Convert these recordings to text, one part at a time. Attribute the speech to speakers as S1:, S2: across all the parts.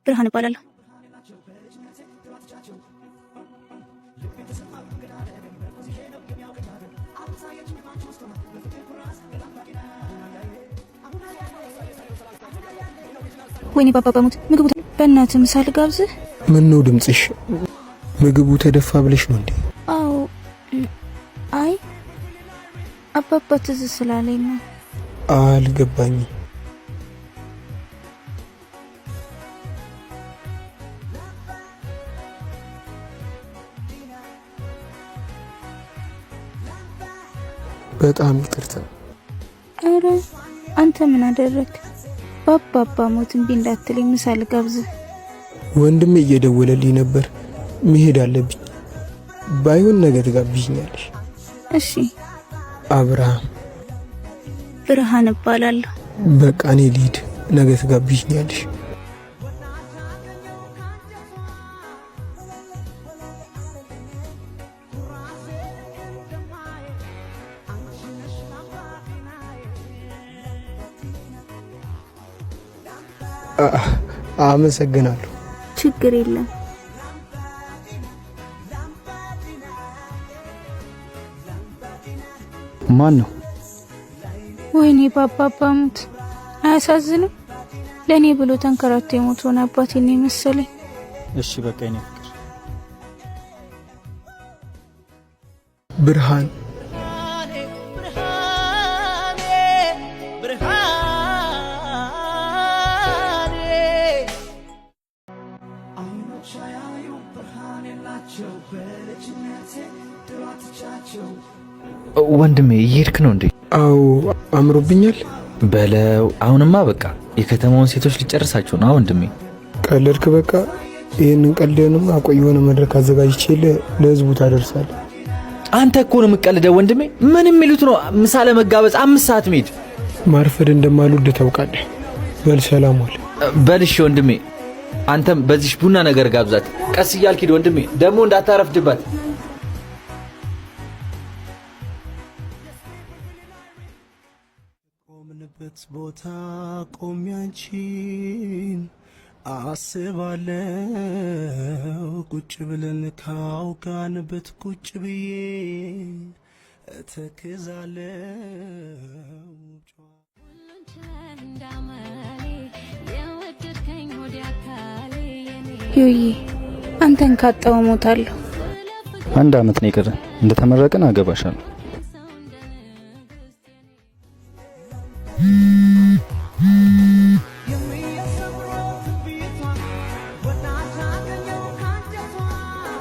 S1: ብርሃን እባላለሁ። ወይኔ ባባ በሞት ምግቡ፣ በእናትህ ምሳ ልጋብዝህ።
S2: ምን ነው ድምፅሽ? ምግቡ ተደፋ ብለሽ ነው እንዴ?
S1: አዎ። አይ፣ አባባ ትዝ ስላለኝ ነው።
S2: አልገባኝም። በጣም ይቅርታ።
S1: አረ አንተ ምን አደረክ? ባባባ ሞት እምቢ እንዳትለኝ ምሳ ልጋብዝህ።
S2: ወንድሜ እየደወለልኝ ነበር፣ መሄድ አለብኝ። ባይሆን ነገ ትጋብዥኛለሽ።
S1: እሺ።
S2: አብርሃም።
S1: ብርሃን እባላለሁ።
S2: በቃ እኔ ልሂድ፣ ነገ ትጋብዥኛለሽ። አመሰግናለሁ።
S1: ችግር የለም።
S3: ማን ነው?
S1: ወይኔ ባባባ ሞት አያሳዝንም? ለእኔ ብሎ ተንከራቶ የሞተውን አባቴን ነው የመሰለኝ።
S3: እሺ በቃ የኔ ፍቅር።
S2: ብርሃን።
S4: ወንድሜ እየሄድክ ነው እንዴ?
S2: አዎ፣ አምሮብኛል።
S4: በለው አሁንማ በቃ የከተማውን ሴቶች ሊጨርሳቸው ነው ወንድሜ።
S2: ቀለድክ። በቃ ይህንን ቀልድህንማ ቆይ የሆነ መድረክ አዘጋጅቼልህ ለህዝቡ ታደርሳለህ።
S4: አንተ እኮ ነው የምትቀልደው ወንድሜ። ምን የሚሉት ነው? ምሳ ለመጋበዝ 5 ሰዓት መሄድ።
S2: ማርፈድ እንደማልወድ ታውቃለህ። በል ሰላም ዋል።
S4: በል እሺ ወንድሜ፣ አንተም በዚሽ ቡና ነገር ጋብዛት። ቀስ እያልክ ሂድ ወንድሜ፣ ደግሞ እንዳታረፍድባት።
S5: ቆምንበት ቦታ ቆሜ አንቺን አስባለው፣ ቁጭ ብለን ካውጋንበት ቁጭ ብዬ እተክዛለው።
S1: ዩዬ፣ አንተን ካጣው እሞታለሁ።
S3: አንድ አመት ነው የቀረን። እንደተመረቅን አገባሻለሁ።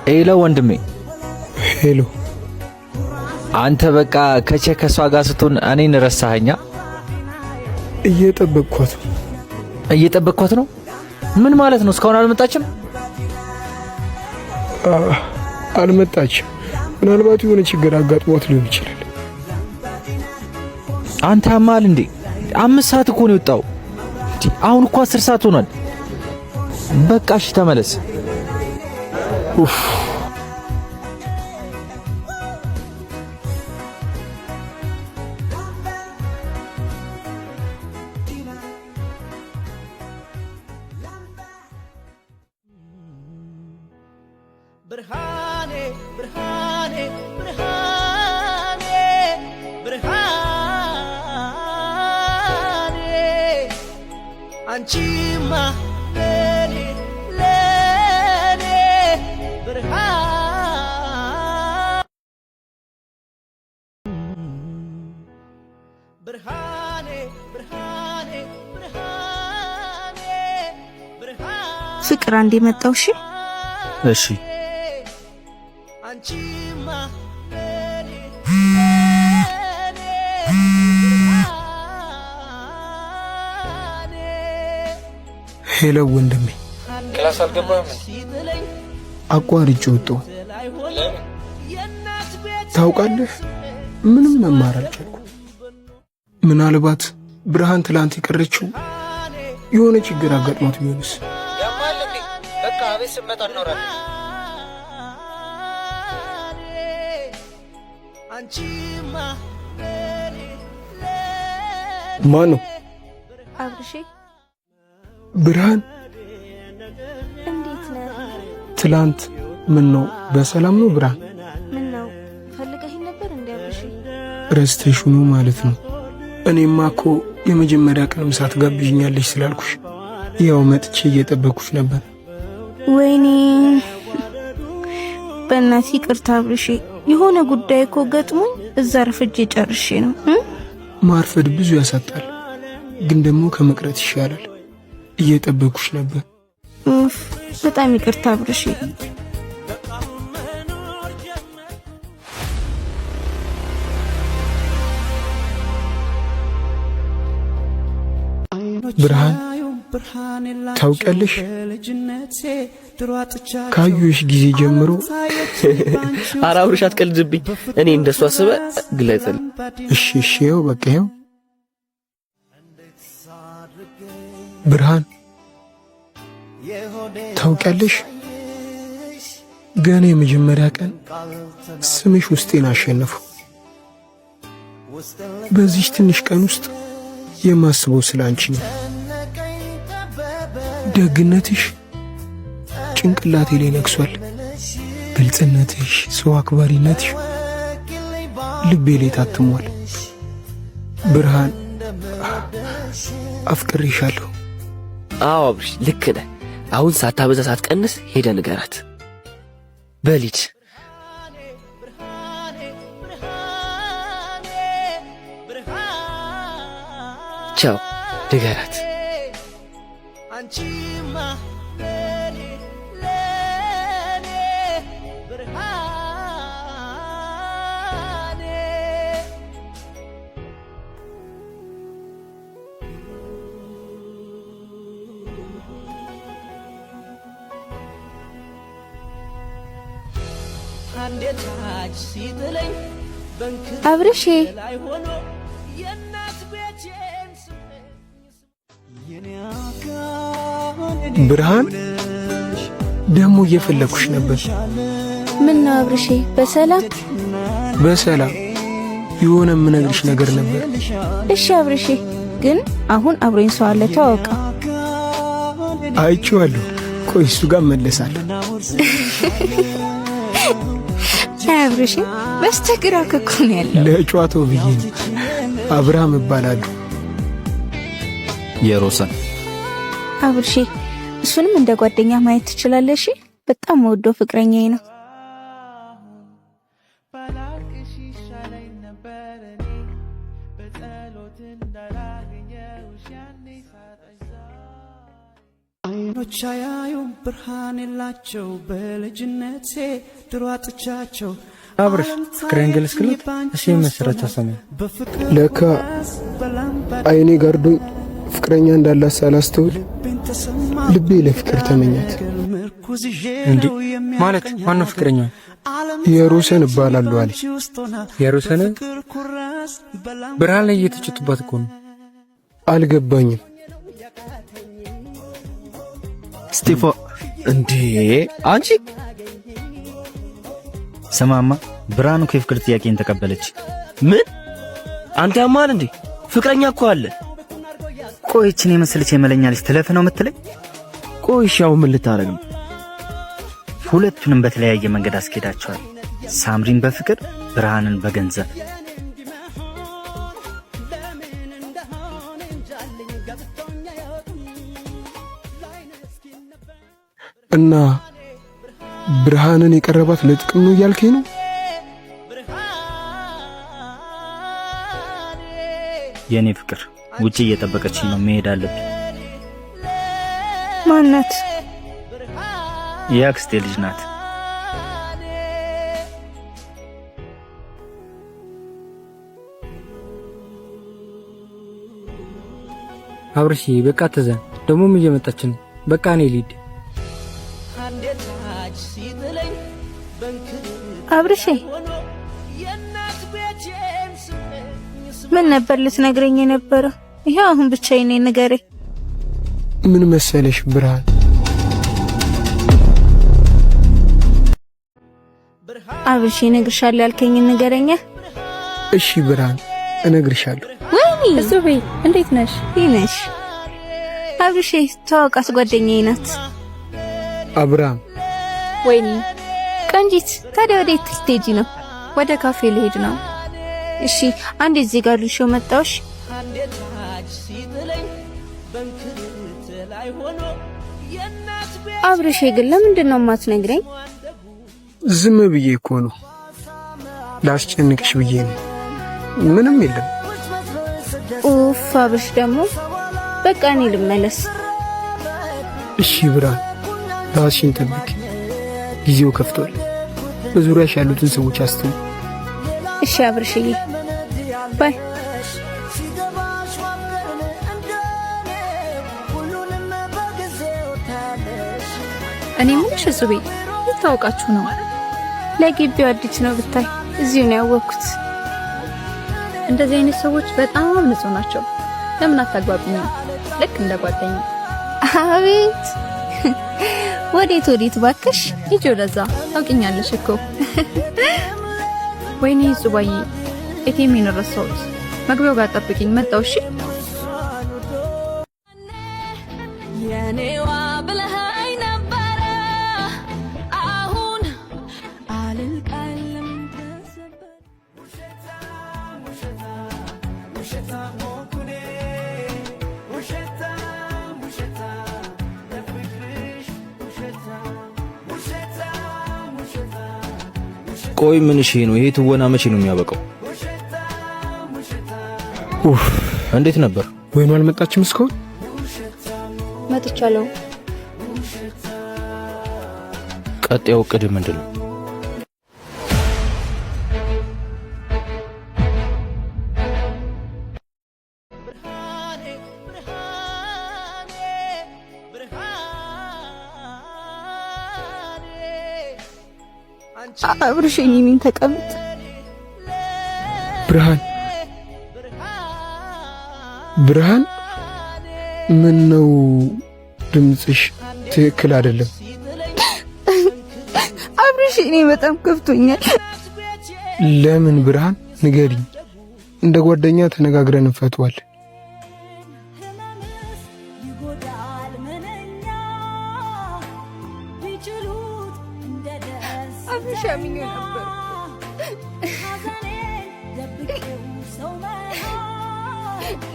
S4: Hello ወንድሜ።
S2: Hello።
S4: አንተ በቃ ከቼ ከሷ ጋር ስትሆን እኔን ረሳኸኛ።
S2: እየጠበቅኳት ነው።
S4: እየጠበቅኳት ነው? ምን ማለት ነው? እስካሁን አልመጣችም?
S2: አልመጣችም። ምናልባት የሆነ ችግር አጋጥሟት ሊሆን ይችላል።
S4: አንተ አማል እንዴ? 5 ሰዓት እኮ ነው የወጣው። አሁን እኮ 10 ሰዓት ሆኗል። በቃ እሺ ተመለስ።
S2: ኡፍ።
S5: ብርሃኔ ብርሃኔ ብርሃኔ ብርሃኔ፣ አንቺማ ለኔ ለኔ ብርሃን፣ ብርሃኔ ብርሃኔ ብርሃኔ ብርሃኔ።
S1: ፍቅር አንድ የመጣው እሺ።
S3: እሺ።
S5: አንቺማ ለኔ ለኔ ብርሃኔ።
S2: Hello ወንድሜ።
S3: Class አልገባህም?
S5: ሲጥለኝ
S2: አቋርጬ ወጣሁ።
S5: ላይ ሆኖ የእናት ቤት
S2: ታውቃለህ፣ ምንም መማር አልቻልኩም። ምናልባት ብርሃን ትላንት የቀረችው የሆነ ችግር አጋጥሟት ቢሆንስ?
S4: ያማል እንዴ? በቃ ቤት ስመጣ እናወራለን።
S5: አንቺማ ለኔ ለኔ
S2: ማን ነው?
S1: አብርሼ።
S2: ብርሃን። ትላንት ምን ነው በሰላም ነው ብርሃን?
S1: ምን ነው ፈልገኸኝ ነበር እንዴ አብርሽ?
S2: ረስተሽው ነው ማለት ነው። እኔማ እኮ የመጀመሪያ ቀን ምሳ ትጋብዥኛለሽ ስላልኩሽ ያው መጥቼ እየጠበኩሽ ነበር።
S1: ወይኔ በእናትህ ይቅርታ አብርሽ፣ የሆነ ጉዳይ እኮ ገጥሞኝ እዛ ረፍጄ ጨርሼ ነው።
S2: ማርፈድ ብዙ ያሳጣል፣ ግን ደግሞ ከመቅረት ይሻላል። እየጠበኩሽ ነበር።
S1: ኡፍ በጣም ይቅርታ አብርሽ።
S2: ብርሃን ታውቂያለሽ፣ ካዩሽ ጊዜ ጀምሮ
S6: ኧረ አብርሽ አትቀልድብኝ። እኔ እንደሱ አስበህ ግለጽል።
S2: እሺ እሺ፣ ይኸው በቃ ይኸው። ብርሃን ታውቂያለሽ፣ ገና የመጀመሪያ ቀን ስምሽ ውስጤን አሸነፈው። በዚች ትንሽ ቀን ውስጥ የማስበው ስለ አንቺ ነው። ደግነትሽ ጭንቅላቴ ላይ ነግሷል። ግልጽነትሽ፣ ሰው አክባሪነትሽ ልቤ ላይ ታትሟል። ብርሃን አፍቅሬሻለሁ።
S6: አዎ አብርሽ ልክ ነህ። አሁን ሳታበዛ ሳትቀንስ ሄደህ ንገራት። በሊድ ቻው፣ ንገራት።
S5: አንቺማ ለኔ ለኔ ብርሃኔ አንዴ ታች ሲጥለኝ
S1: አብርሽ
S5: ላይ ሆኖ የእናት ቤቴን ስመኝ
S2: ብርሃን ደግሞ እየፈለኩሽ ነበር።
S1: ምን ነው አብርሽ፣ በሰላም
S2: በሰላም የሆነ የምነግርሽ ነገር ነበር።
S1: እሺ አብርሽ፣ ግን አሁን አብሮኝ ሰው አለ፣ ተዋወቀ።
S2: አይቼዋለሁ። ቆይ እሱ ጋር እመለሳለሁ።
S1: አይ አብርሽ፣ በስተግራ እኮ ነው ያለው።
S2: ለጨዋታው ብዬ ነው። አብርሃም እባላለሁ።
S3: የሮሰን
S1: አብርሽ፣ እሱንም እንደ ጓደኛ ማየት ትችላለህ። እሺ፣ በጣም ወዶ ፍቅረኛዬ ነው።
S5: አይኖች አያዩም ብርሃን የላቸው በልጅነቴ ድሮ አጥቻቸው
S7: አብርሽ ፍቅሬን ገለጽክለት? እሺ መሰረት ሰማኝ።
S2: ለካ አይኔ ጋርዶኝ ፍቅረኛ እንዳላት ሳላስተውል ልቤ ለፍቅር ተመኛት።
S7: እንዴ ማለት ማነው ፍቅረኛ?
S2: የሩሰን እባላለሁ አለ።
S7: የሩሰን ብርሃን ላይ እየተጨቱባት እኮ ነው።
S2: አልገባኝም።
S4: ስቴፋ እንዴ አንቺ
S3: ስማማ፣ ብርሃን እኮ የፍቅር ጥያቄን ተቀበለች።
S6: ምን አንተ ያማል እንዴ? ፍቅረኛ እኮ አለ።
S3: ቆይ ይህችን የመሰለች የመለኛ ልጅ ትለፍ ነው የምትለኝ?
S6: ቆይ እሺ አሁን ምን ልታረግ ነው?
S3: ሁለቱንም በተለያየ መንገድ አስኬዳቸዋል። ሳምሪን በፍቅር ብርሃንን በገንዘብ።
S2: እና ብርሃንን የቀረባት ለጥቅም ነው እያልከኝ ነው?
S3: የኔ ፍቅር ውጪ እየጠበቀችኝ ነው፣ መሄድ አለብኝ።
S1: ማናት?
S3: የአክስቴ ልጅ ናት።
S7: አብርሽ በቃ ተዘን፣ ደግሞም እየመጣች ነው። በቃ እኔ ልሂድ።
S5: አንዴ ታች ሲጥለኝ
S1: አብርሽ፣
S5: ሆኖ የእናት ቤቴን ስመኝ
S1: ምን ነበር ልትነግረኝ የነበረው? ይሄው አሁን ብቻዬን ነኝ፣ ንገረኝ።
S2: ምን መሰለሽ ብርሃን፣
S1: አብርሽ፣ እነግርሻለሁ ያልከኝን ንገረኛ።
S2: እሺ ብርሃን እነግርሻለሁ።
S1: ወይኔ
S8: እዙቤ እንዴት ነሽ?
S1: ይነሽ አብርሽ፣ ተዋወቃት፣ ጓደኛዬ ናት።
S2: አብርሃም
S1: ወይኔ ቆንጂት፣ ታዲያ ወዴት ልትሄጂ ነው? ወደ ካፌ ልሄድ ነው። እሺ፣ አንዴ እዚህ ጋር ልሾ መጣሁሽ። አብርሽ ግን ለምንድን ነው የማትነግረኝ?
S2: ዝም ብዬ እኮ ነው፣ ላስጨንቅሽ ብዬ ነው። ምንም የለም።
S1: ኡፍ አብርሽ ደግሞ በቃ እኔ ልመለስ።
S2: እሺ ብርሃን፣ ራስሽን ጠብቂ። ጊዜው ከፍቷል። በዙሪያሽ ያሉትን ሰዎች አስተውይ።
S1: እሺ አብርሽዬ፣ bye።
S8: እኔ የምልሽ እጹቤ የታወቃችሁ ነው?
S1: ለግቢው አዲስ ነው ብታይ፣ እዚሁ ነው ያወቅኩት።
S8: እንደዚህ አይነት ሰዎች በጣም ንጹህ ናቸው። ለምን አታግባቢኝም? ልክ እንደ ጓደኛ።
S1: አቤት ወዴት ወዴት ባክሽ?
S8: ሂጂ ወደዛ፣ ታውቂኛለሽ እኮ። ወይኔ እጹባዬ፣ ATM ረሳሁት። መግቢያው ጋር ጠብቂኝ፣ መጣሁ። እሺ።
S9: የኔዋ ብለኸኝ ነበረ አሁን አልልቃለም።
S4: ቆይ ምን እሺ ነው ይሄ ትወና መቼ ነው የሚያበቃው?
S2: ኡፍ
S4: እንዴት ነበር?
S2: ወይኑ አልመጣችም እስካሁን?
S1: መጥቻለሁ።
S4: ቀጣዩ እቅድ ምንድን ነው?
S1: አብርሽ እኔን ተቀምጥ።
S2: ብርሃን ብርሃን፣ ምን ነው ድምፅሽ ትክክል አይደለም።
S1: አብርሽ እኔ በጣም ከፍቶኛል።
S2: ለምን ብርሃን ንገሪኝ። እንደ ጓደኛ ተነጋግረን እንፈተዋለን።
S1: አብርሽ አምኜው ነበር።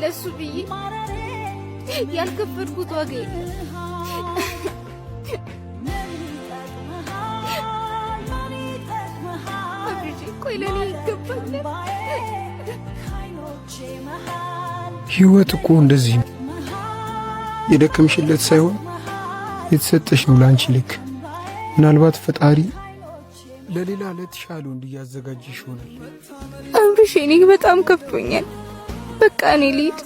S1: ለሱ ብዬ ያልከፈልኩት ዋጋ የለም። አብርሽ ቆይ ለኔ ይገባኛል።
S2: ህይወት እኮ እንደዚህ ነው። የደከምሽለት ሳይሆን የተሰጠሽ ነው ለአንቺ ልክ። ምናልባት ፈጣሪ ለሌላ ለተሻለ ወንድ እያዘጋጀሽ ይሆናል።
S1: አብርሽ እኔ በጣም ከፍቶኛል። በቃ እኔ ልሂድ።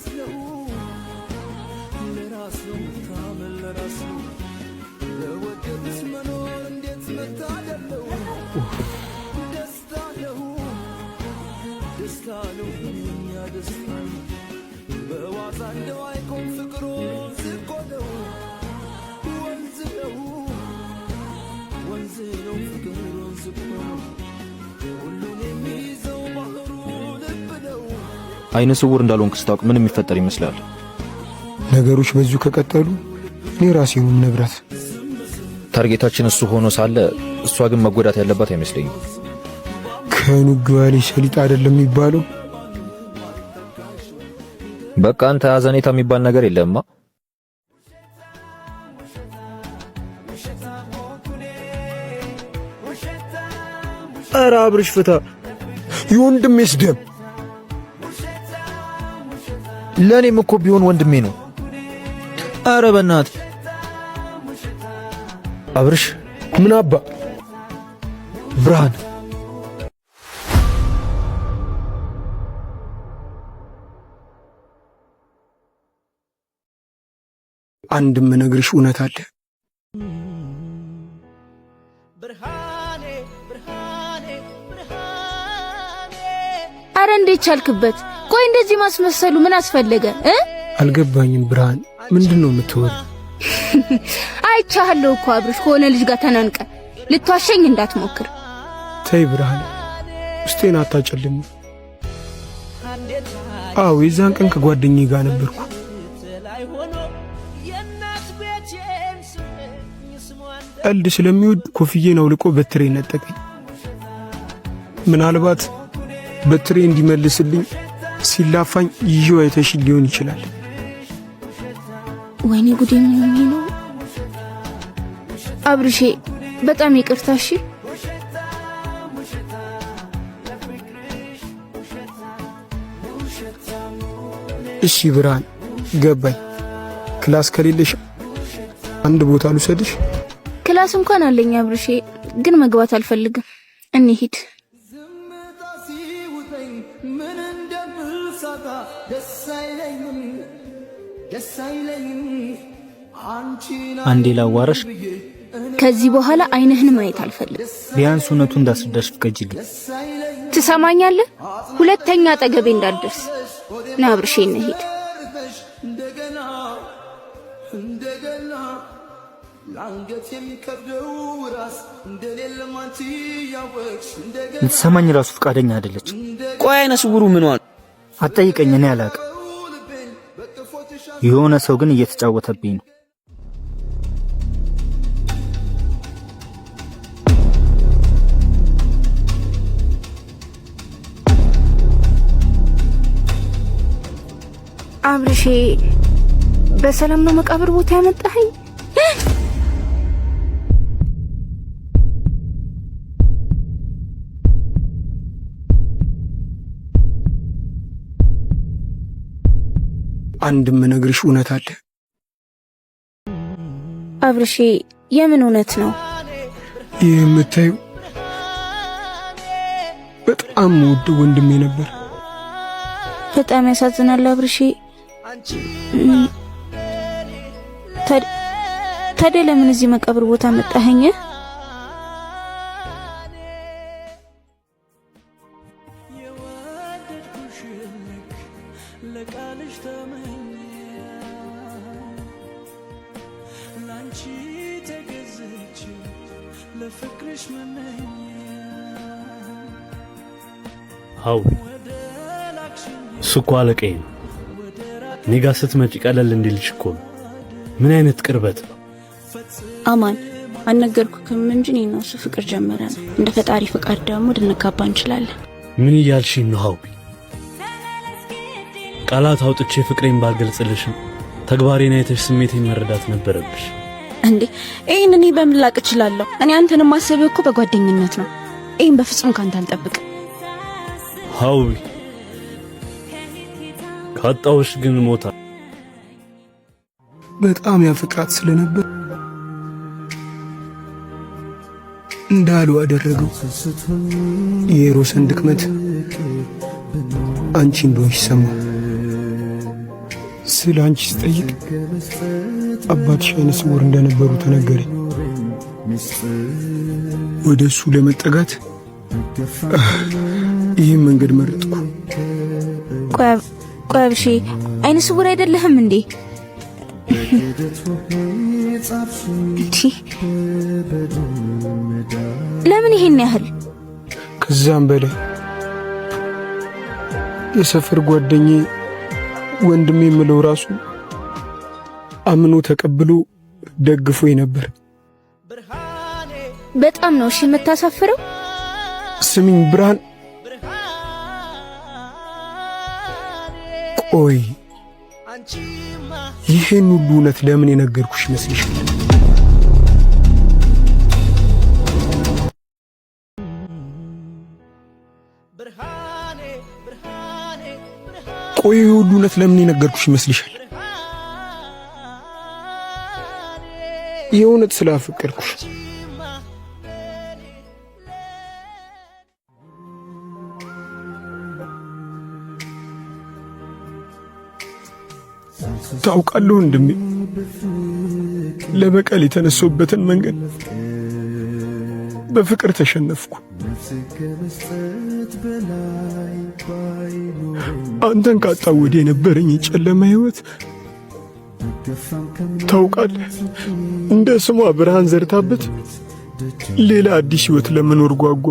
S4: አይነ ስውር እንዳልሆንክ ስታውቅ ምን የሚፈጠር ይመስላል?
S2: ነገሮች በዚሁ ከቀጠሉ እኔ ራሴ ነው የምነግራት።
S4: target ኣችን እሱ ሆኖ ሳለ እሷ ግን መጎዳት ያለባት አይመስለኝም።
S2: ከኑግ ባሌ ሰሊጥ አይደለም የሚባለው።
S4: በቃ አንተ አዘኔታ የሚባል ነገር የለማ።
S2: ኧረ አብርሽ ፍታ፣ የወንድሜስ ደም
S4: ለእኔም እኮ ቢሆን ወንድሜ ነው። ኧረ በእናትህ አብርሽ።
S2: ምን አባ
S4: ብርሃን
S2: አንድ የምነግርሽ እውነት አለ።
S1: አረ እንዴት ቻልክበት? ቆይ እንደዚህ ማስመሰሉ ምን አስፈለገ እ?
S2: አልገባኝም ብርሃን፣ ምንድን ነው የምትወሪ?
S1: አይቻለሁ እኮ አብርሽ ከሆነ ልጅ ጋር ተናንቀ ልትዋሸኝ እንዳትሞክር።
S2: ተይ ብርሃን፣ ውስጤን አታጨልም። አዎ የዛን ቀን ከጓደኛዬ ጋር ነበርኩ። ቀልድ ስለሚወድ ኮፍዬን አውልቆ በትሬ ነጠቀኝ። ምናልባት በትሬ እንዲመልስልኝ ሲላፋኝ ይዤው አይተሽ ሊሆን ይችላል።
S1: ወይኔ ጉዴ! ምን ሆኜ ነው? አብርሼ በጣም ይቅርታ እሺ።
S2: እሺ ብርሃን፣ ገባኝ። Class ከሌለሽ አንድ ቦታ ልውሰድሽ?
S1: Class እንኳን አለኝ አብርሼ፣ ግን መግባት አልፈልግም። እንሂድ።
S3: አንዴ ላዋራሽ።
S1: ከዚህ በኋላ አይንህን ማየት አልፈልግም።
S3: ቢያንስ እውነቱን እንዳስረዳሽ ፍቀጂልኝ።
S1: ትሰማኛለህ? ሁለተኛ አጠገቤ እንዳትደርስ። ና አብርሼ እንሂድ።
S3: ልትሰማኝ ራሱ ፈቃደኛ አይደለች።
S6: ቆይ አይነ ስውሩ ምኗን
S3: አትጠይቀኝ፣ እኔ አላውቅም። የሆነ ሰው ግን እየተጫወተብኝ ነው።
S1: አብርሼ በሰላም ነው መቃብር ቦታ ያመጣኸኝ?
S2: አንድ የምነግርሽ እውነት አለ።
S1: አብርሼ የምን እውነት ነው?
S2: ይህ የምታዩ በጣም ውድ ወንድሜ ነበር።
S1: በጣም ያሳዝናል አብርሼ። ታዲያ ለምን እዚህ መቃብር ቦታ መጣኸኝ?
S10: አው እሱ እኮ አለቃዬ ነው። እኔ ጋር ስትመጪ ቀለል እንዲልሽ እኮ ነው። ምን አይነት ቅርበት ነው!
S1: አማን አልነገርኩህም እንጂ እኔና እሱ ፍቅር ጀመረን። እንደ ፈጣሪ ፍቃድ ደግሞ ልንጋባ እንችላለን።
S10: ምን እያልሽኝ ነው ሀዊ? ቃላት አውጥቼ ፍቅሬን ባልገልጽልሽም ተግባሬን አይተሽ ስሜቴን መረዳት ነበረብሽ።
S1: እንዴ ይህን እኔ በምን ላቅ እችላለሁ? እኔ አንተን ማሰብህ እኮ በጓደኝነት ነው። ይህን በፍጹም ካንተ አልጠብቅም።
S10: ሀዊ ካጣሁሽ ግን ሞታ
S2: በጣም ያፈቅራት ስለነበር እንዳሉ አደረገው። የኤሮስን ድክመት አንቺ እንደሆንሽ ሰማሁ። ስለ አንቺ ስጠይቅ አባትሽ ዓይነ ስውር እንደነበሩ ተነገረኝ። ወደ እሱ ለመጠጋት ይህን መንገድ መረጥኩ።
S1: ቆይ አብርሼ ዓይነ ስውር አይደለህም እንዴ? ለምን ይሄን ያህል?
S2: ከዛም በላይ የሰፈር ጓደኛዬ ወንድሜ የምለው ራሱ አምኖ ተቀብሎ ደግፎኝ ነበር።
S1: በጣም ነው እሺ የምታሳፍረው።
S2: ስሚኝ ብርሃን፣ ቆይ ይህን ሁሉ እውነት ለምን የነገርኩሽ ይመስልሻል? ቆይ ይህ ሁሉ እውነት ለምን የነገርኩሽ ይመስልሻል? የእውነት ስላፈቀርኩሽ። ታውቃለህ ወንድሜ፣ ለበቀል የተነሳሁበትን መንገድ በፍቅር ተሸነፍኩ። አንተን ካጣሁ ወዲህ የነበረኝ የጨለማ ህይወት ታውቃለህ፣ እንደ ስሟ ብርሃን ዘርታበት ሌላ አዲስ ህይወት ለመኖር ጓጓ።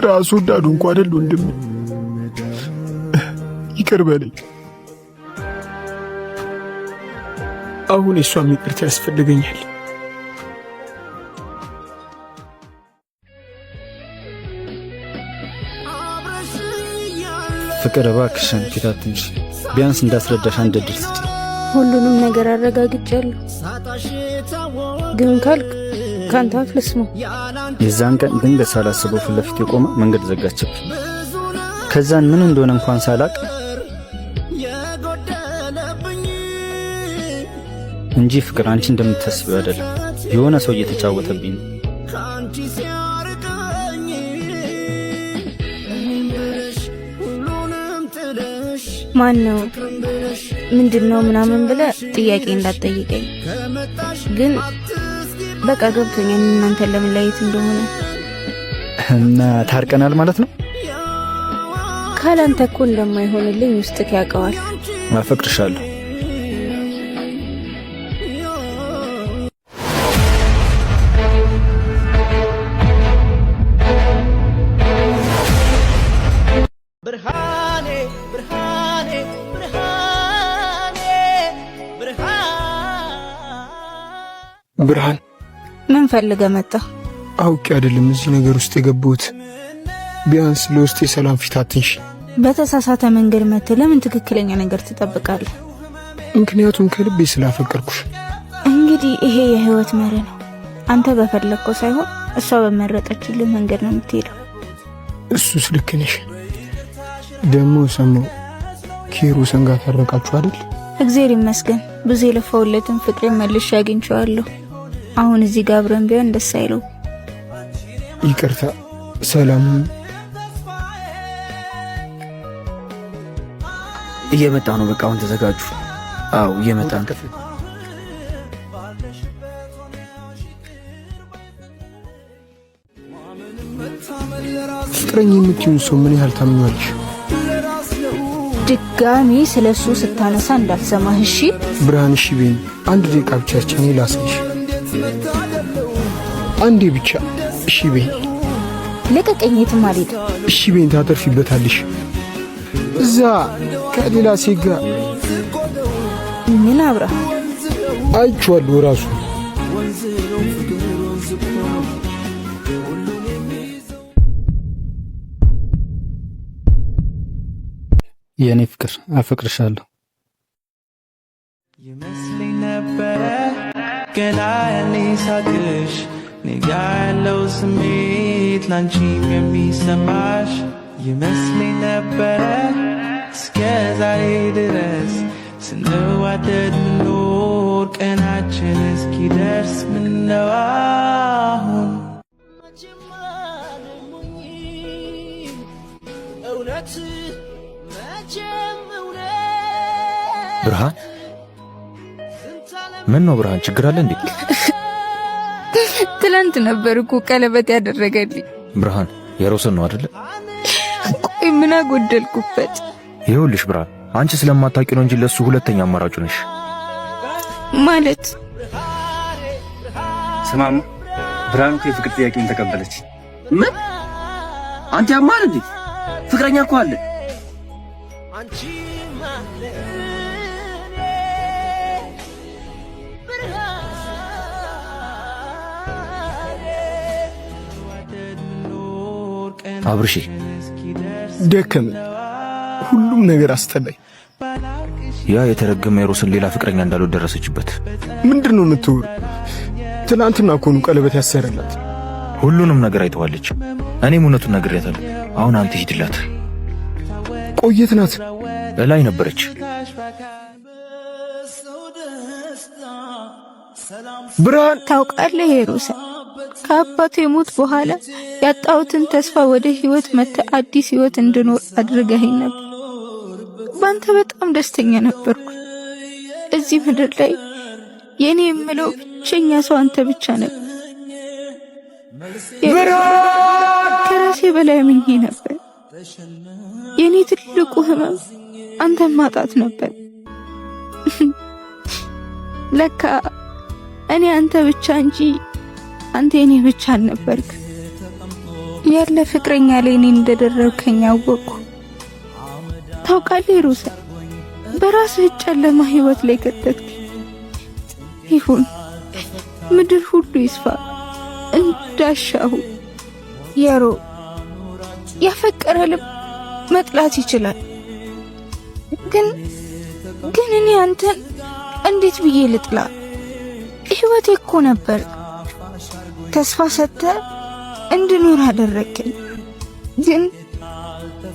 S2: ራሱ ወዳዱ እንኳ አይደል ወንድሜ፣ ይቅር በለኝ። አሁን የእሷም ይቅርታ ያስፈልገኛል።
S3: ፍቅር እባክሽን ፊት አትንሺ። ቢያንስ እንዳስረዳሽ አንድ እድል ስጪ።
S1: ሁሉንም ነገር አረጋግጫለሁ፣ ግን ካልክ ከአንተ አፍ ልስማ።
S3: የዛን ቀን ድንገት ሳላስበው ፊት ለፊት የቆመ መንገድ ዘጋችብኝ። ከዛን ምን እንደሆነ እንኳን ሳላቅ እንጂ ፍቅር አንቺ እንደምታስቢው አይደለም። የሆነ ሰው እየተጫወተብኝ ነው።
S1: ማን ነው ምንድን ነው ምናምን ብለህ ጥያቄ እንዳትጠይቀኝ። ግን በቃ ገብቶኛል እናንተን ለመለየት እንደሆነ።
S3: እና ታርቀናል ማለት ነው?
S1: ካላንተ እኮ እንደማይሆንልኝ ውስጥክ ያውቀዋል።
S3: አፈቅርሻለሁ።
S5: ብርሃኔ ብርሃኔ ብርሃኔ
S2: ብርሃን፣
S1: ምን ፈልገህ መጣ?
S2: አውቄ አይደለም እዚህ ነገር ውስጥ የገባሁት። ቢያንስ ለውስጤ ሰላም ፊት አትንሺ።
S1: በተሳሳተ መንገድ መጥተህ ለምን ትክክለኛ ነገር ትጠብቃለህ?
S2: ምክንያቱም ከልቤ ስላፈቀርኩሽ።
S1: እንግዲህ ይሄ የህይወት መርህ ነው። አንተ በፈለግከው ሳይሆን እሷ በመረጠችልህ መንገድ ነው የምትሄደው።
S2: እሱስ ልክ ነሽ። ደግሞ ሰማሁ ኬሮሰን ጋር ታረቃችሁ አይደል?
S1: እግዜር ይመስገን ብዙ የለፋሁለትን ፍቅሬን መልሼ አግኝቼዋለሁ። አሁን እዚህ ጋር አብረን ቢሆን ደስ አይለው።
S2: ይቅርታ። ሰላም
S6: እየመጣ ነው። በቃ አሁን ተዘጋጁ። አዎ እየመጣ ነው።
S2: ፍቅረኛ የምትይውን ሰው ምን ያህል ታምኛለሽ?
S1: ድጋሚ ስለ እሱ ስታነሳ እንዳልሰማህ እሺ?
S2: ብርሃን፣ እሺ በይኝ። አንድ ደቂቃ ብቻ እኔ ላሳይሽ። አንዴ ብቻ እሺ በይኝ።
S1: ልቀቀኝ፣ የትም አልሄድም።
S2: እሺ በይኝ፣ ታተርፊበታለሽ። እዛ ከሌላ ሴት ጋር
S1: ምን አብረህ
S2: አይቼዋለሁ እራሱ።
S3: የእኔ ፍቅር አፈቅርሻለሁ።
S5: ይመስለኝ ነበረ ገና ያኔ ሳቅሽ እኔ ጋ ያለው ስሜት ላንቺም የሚሰማሽ ይመስለኝ ነበረ እስከ ዛሬ ድረስ ስንዋደድ ምኖር ቀናችን እስኪደርስ ምነው አሁን
S4: ብርሃን፣ ምን ነው ብርሃን፣ ችግር አለ እንዴ?
S1: ትላንት ነበር እኮ ቀለበት ያደረገልኝ።
S4: ብርሃን የሮስን ነው አይደለ?
S1: ቆይ ምን አጎደልኩበት?
S4: ይኸውልሽ ብርሃን፣ አንቺ ስለማታውቂ ነው እንጂ ለሱ ሁለተኛ አማራጩ ነሽ።
S1: ማለት
S3: ስማማ፣ ብርሃን እኮ የፍቅር ጥያቄን ተቀበለች።
S6: ምን? አንተ ያማል እንዴ? ፍቅረኛ እኮ አለ። አብርሼ
S2: ደከመኝ፣ ሁሉም ነገር አስጠላኝ።
S4: ያ የተረገመ የሮስን ሌላ ፍቅረኛ እንዳለው ደረሰችበት።
S2: ምንድን ነው የምትወሩ? ትናንትና እኮ ነው ቀለበት ያሰረላት።
S4: ሁሉንም ነገር አይተዋለች። እኔም እውነቱን ነግሬያታለሁ። አሁን አንተ ሂድላት።
S2: ቆየት ናት
S4: እላይ ነበረች።
S2: ብርሃን
S1: ታውቃለህ ሄሮሰ ከአባቱ የሞት በኋላ ያጣሁትን ተስፋ ወደ ህይወት መጥተህ አዲስ ህይወት እንድኖር አድርገኸኝ ነበር። በአንተ በጣም ደስተኛ ነበርኩ። እዚህ ምድር ላይ የኔ የምለው ብቸኛ ሰው አንተ ብቻ ነበር። ከራሴ በላይ ምኜ ነበር። የኔ ትልቁ ህመም አንተን ማጣት ነበር። ለካ እኔ አንተ ብቻ እንጂ አንተ የኔ ብቻ አልነበርክ። ያለ ፍቅረኛ ላይ እኔ እንደደረብከኝ አወቅኩ። ታውቃለህ ሩሳ፣ በራስህ ጨለማ ህይወት ላይ ከተትክ። ይሁን፣ ምድር ሁሉ ይስፋ እንዳሻሁ። የሮ ያፈቀረ ልብ መጥላት ይችላል፣ ግን ግን እኔ አንተን እንዴት ብዬ ልጥላ? ሕይወቴ እኮ ነበር። ተስፋ ሰጥተ እንድኖር አደረግከኝ፣ ግን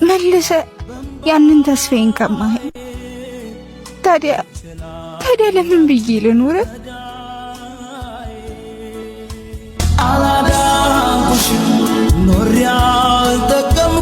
S1: መልሰ ያንን ተስፋዬን ቀማኸኝ። ታዲያ ታዲያ ለምን ብዬ ልኑር?
S5: አላዳንኩሽም፣ ኖሬ አልጠቀምኩሽም።